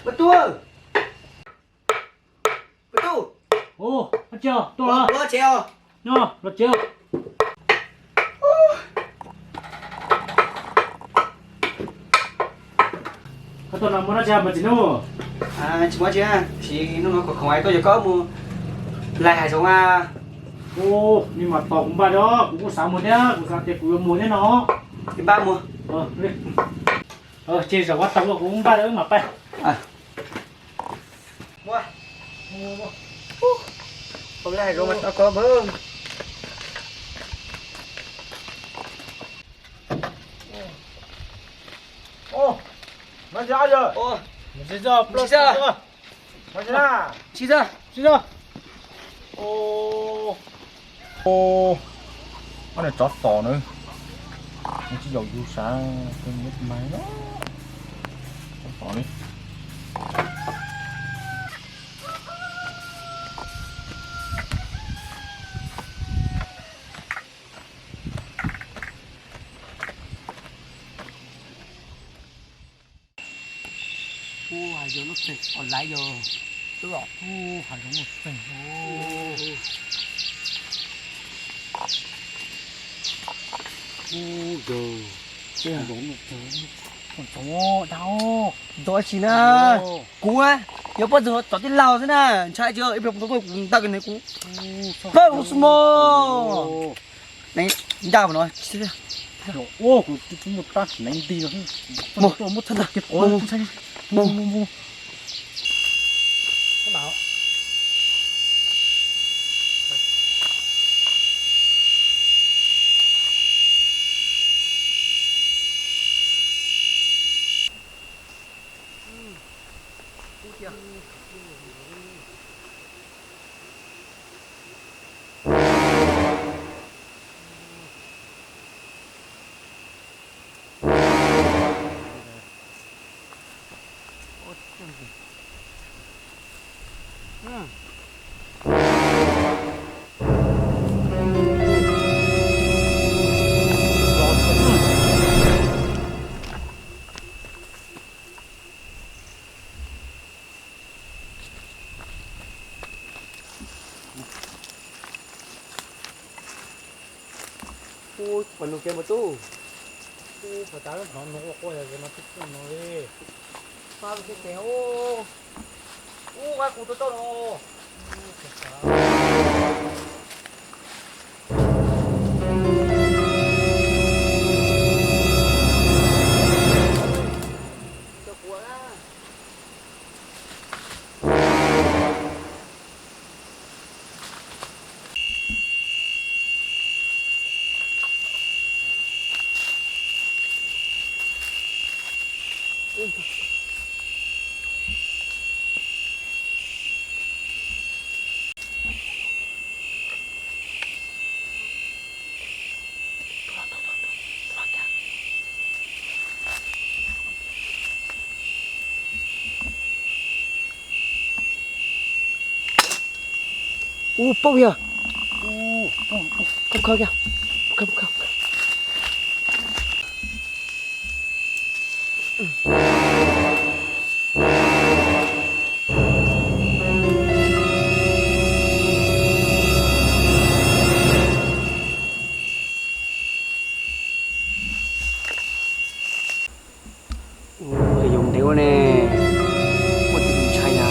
Pab Tuaj, Pab Tuaj. Ua, Pab Tsia tuaj los? Los tsev os. Nyob los tsev. Koj tuaj no muaj dab tsi mas txiv Nuj? Tsis muaj dab tsi, tab sis hnub no kuv khoom es tuaj yuav koj mus laig hav zoov. Ua, nej mas tos kuv npaj thiab, kuv kuj xav mus thiab, kuv xav tias kuv yuav mus thiab no. Npaj mus. Ces zaum ua tau kuv npaj wb mam pais. Mus, mus, mus. Laig hav zoov mas tau koj npawg. Ua, no tsis, tsis txog, tsis txog. Tsis txog. Ua, ob niag tsov tom na, nws tsis yaum yus sav, mas tsov tom li. Ua, hav zoov nuj txeeg os, laiv yog, ua, hav zoov nuj txeeg. Ua, yog, hav zoov nuj txeeg. Ntxov dab, ntxov dab tsi na. Kuv yog poj ntxoog tsov tij laug xwb na, ntshai tsis ib pliag kuv nta koj ne kuv. Pab ua xu mo. Ncaj no. Ua, kuv twb muaj rab neev nti no. Mus, mus, mus, mus. Ub, pom nug kiag mas tub. Ub, pom tas lub hnov nug ua quaj yog no twb txog no li. Pab lub teb tes ub. Ub, ua kuv tua tau no. Ub, paub yog. Ub, paub, paub, paub kiag. Paub kiag, paub kiag, paub kiag. Ub, yog ntev ua ne, muaj tus ntshai na.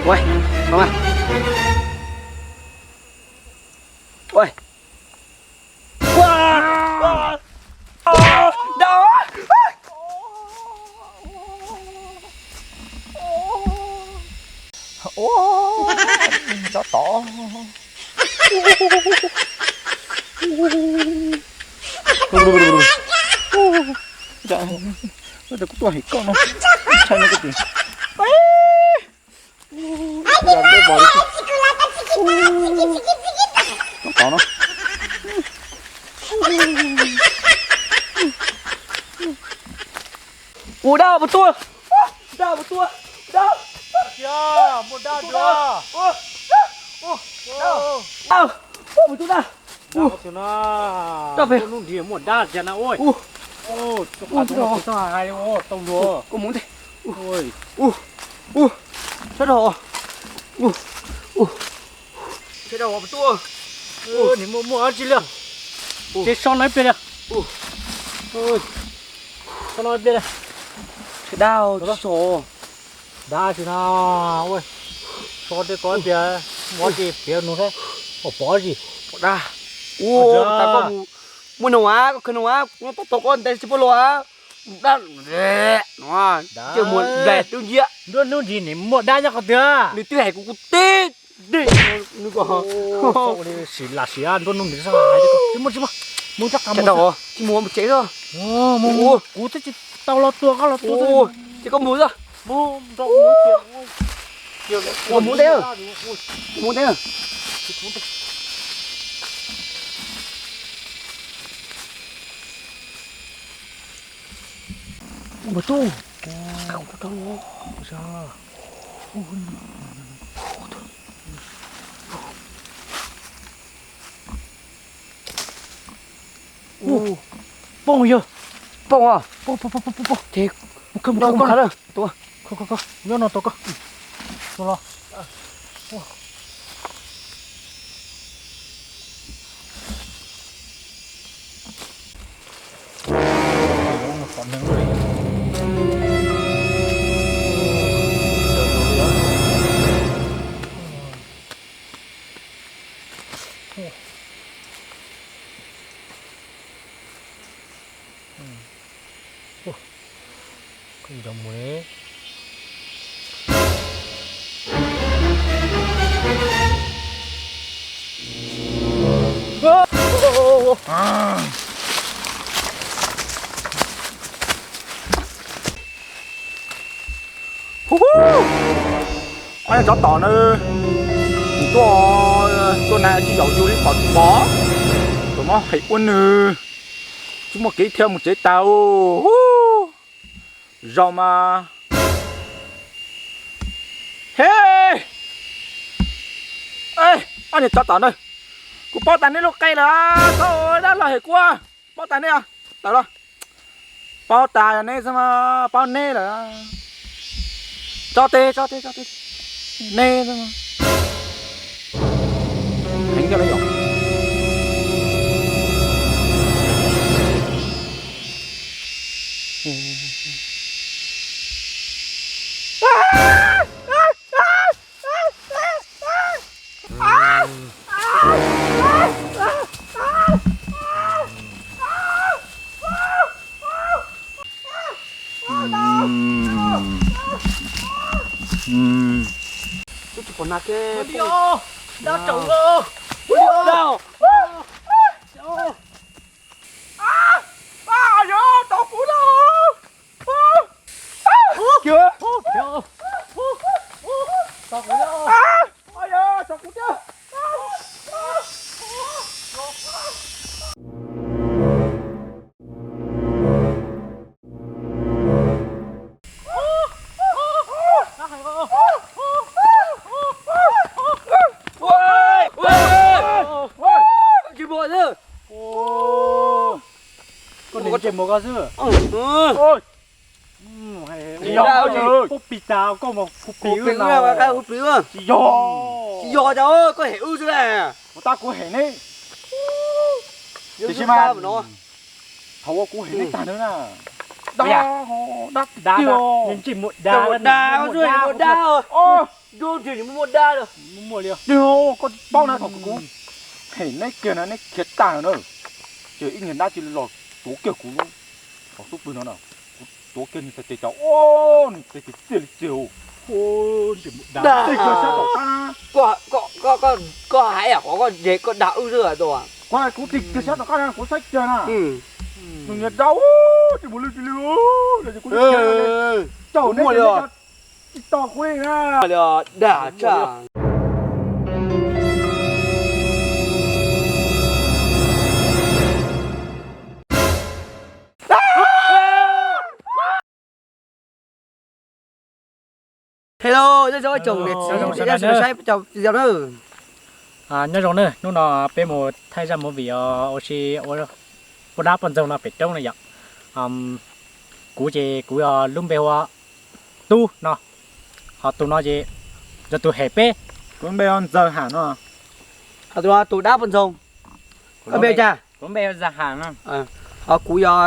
Ua, no mas. Ua. Ua, ua, ua, dau. Ua, tsov tom. Kuv tuaj hem koj no, ntshai no kuv tim. Tsov tom no. Ua, dab, puas tuaj? Dab, puas tuaj? Dab. Muaj dab, dab. Puas tuaj dab? Dab, puas tuaj dab? Ub, hnub nrhiav muaj dab tiag na ua. Ua, tau luag. Ua, ua, sawv daws. Ua, ua, sawv daws tuaj. Nws muaj muaj dab tsi li. Ces so no ib pliag li. So no ib pliag li. Dab tsi so. Dab tsi no. So tej ko ib pliag, muab tej piav nug thiab. Pom pom dab tsi? Pom dab. Ua, tas koj mus muaj noog av, koj khaws noog av, kuv pab tau koj ntes tsis pab los av. Dab no, ces muaj nplaig twb nciab. Nruab hnub ntsis nws muaj dab nyob qhov twg? Nws twb hais kuv, kuv teb dej nws ko. Sim lam sim nruab hnub ntsis, tsis muaj, tsis muaj. Mus tso, tsis mus, mus tsev xwb. Kuv twb tsis tau los tua koj los tua. Ces koj mus xwb. Mus teb, mus teb. Ua, poob yog. Poob os. Poob, poob, poob, poob, poob. Ces koj mus, koj mus khav lawm. Koj, koj, koj, nyob no tos koj. Tua los. Ob niag tsov tom na, kuv tuaj, tuaj na tsis yaum yus li pom tsis pom, tuaj mob hem ua nws, tsis muaj kev thiab mus tsev tas. Zaum mas, he, ob niag tsov tom na, kuv paub tas nej lub qe lawm, txhob dab los hem kuv, paub tas nej, tawm los. Paub tas yog neb xwb mas, paub neb lawm. Tso tes, tso tes, tso tes. Neb xwb mas. Heev kawg li yom. Twb tsis pom nas kiag. Dab tsaus. Yog, tau kuv na. Kiag. Tau kuv na. Tau kuv thiab. Koj niam ntsej muag koj xwb. Pub pis tas koj mus pub pis. Tsis yog, tsis yog, koj hem wb xwb. Kuv tab kuv hem neb. Tiam sis mas thaum ua kuv hem neb tag nrho na. Dab, dab, dab, ntsej muag dab, dab, dab, dab. Koj paub na, thaum kuv hem neb kiag na, neb khiav tag na. Ces ib niag dab tsi los tuav kiag kuv lub qhov xub pwg no na, kuv tuav kiag nws txhais tes tas, nws tes txias li txias. Ntsej muag dab, tig kiag sab tom qab. Koj hais qhov koj dag wb xwb. Kuv tig kiag sab tom qab na, kuv saib kiag na. Nws niag dab, ntsej muag lwj tis lwj, kuv caum neb tsis to kuv li na. Dag tshaj. Hello, nyob zoo ib tsoom niam txiv saib cov video na. Nyob zoo na, hnub no peb mus thaij zaj movie ua si ua poj dab poj ntxoog no pem roob na yom. Kuv ces kuv yog lub npe hu ua Tub no, ho tus no ces yog tus hem peb, kuv npe hu ua Ntxawg Ham no, ho tus no tus dab poj ntxoog. Koj npe hu cas? Kuv npe hu Zam Ham no. Ho kuv yog,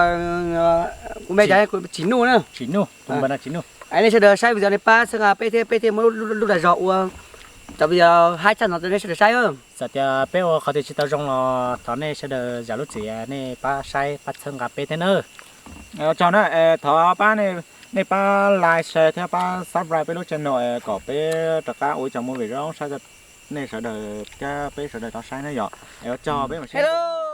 kuv npe cas? Kuv Tsim Nuj na. Tsim Nuj, tus npe no Tsim Nuj. Nej sawv daws saib video nej pab txhawb nqa peb thiab, peb thiaj muaj lub dag zog ua cov video haib tshaj no rau nej sawv daws saib. Txawm tias peb ua qhov twg tsis tau zoo los thov nej sawv daws zam lub txim, nej pab saib pab txhawb nqa peb thiab nawb. Ua tsaug na, thov pab nej pab like, share thiab pab subscribe peb lub channel kom peb rov qab ua ib cov movie zoo saib rau nej sawv daws thiab peb sawv daws tau saib na yom. Ua tsaug, peb mam sib ntsib.